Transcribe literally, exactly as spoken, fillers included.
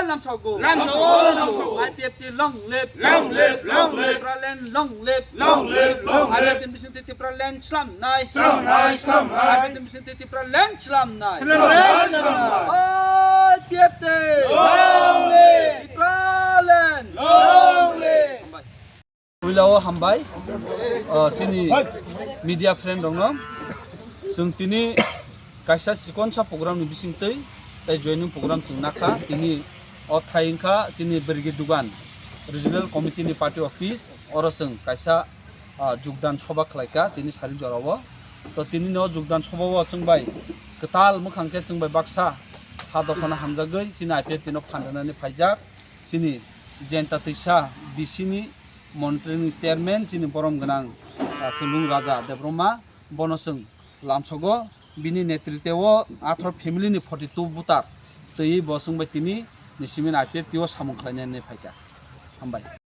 Lamsogo. Lamsogo, lamsogo. I P F T long live. Long live, long live. Tipraland long live. Long live, long live. I P F T ni bisingtwi Tipraland slamnai. Slamnai, slamnai. I P F T ni bisingtwi Tipraland slamnai. Slamnai, slamnai. I P F T. Long live. Tipraland. Long live. Hambai. Puilao hambai, o, chini media friend rokno. Chwng tini kaisa chikonsa program ni bisingtwi tei joining program chwng nakha. Tini o thai wngkha chini Birgi Dugan Regional Committee ni party office, oro chwng kaisa, o, jugdan soba khlaikha tini sari jorao. To tini no jugdan soba o chwng bai kwtal mwkhang khe chwng bai baksa ha dophano hamjagwi chini I P F T no phan rwnani phaijak. Chini Jayanta Twisa B C ni monitoring chairman chini borom gwnang, ah, Tulung Raja Debbarma, bono chwng lamsogo, bini netritwo atharo family ni forty two voter twiwi bo chwng bai tini ni simi I P F T o samung khlainani phaikha. Hambai.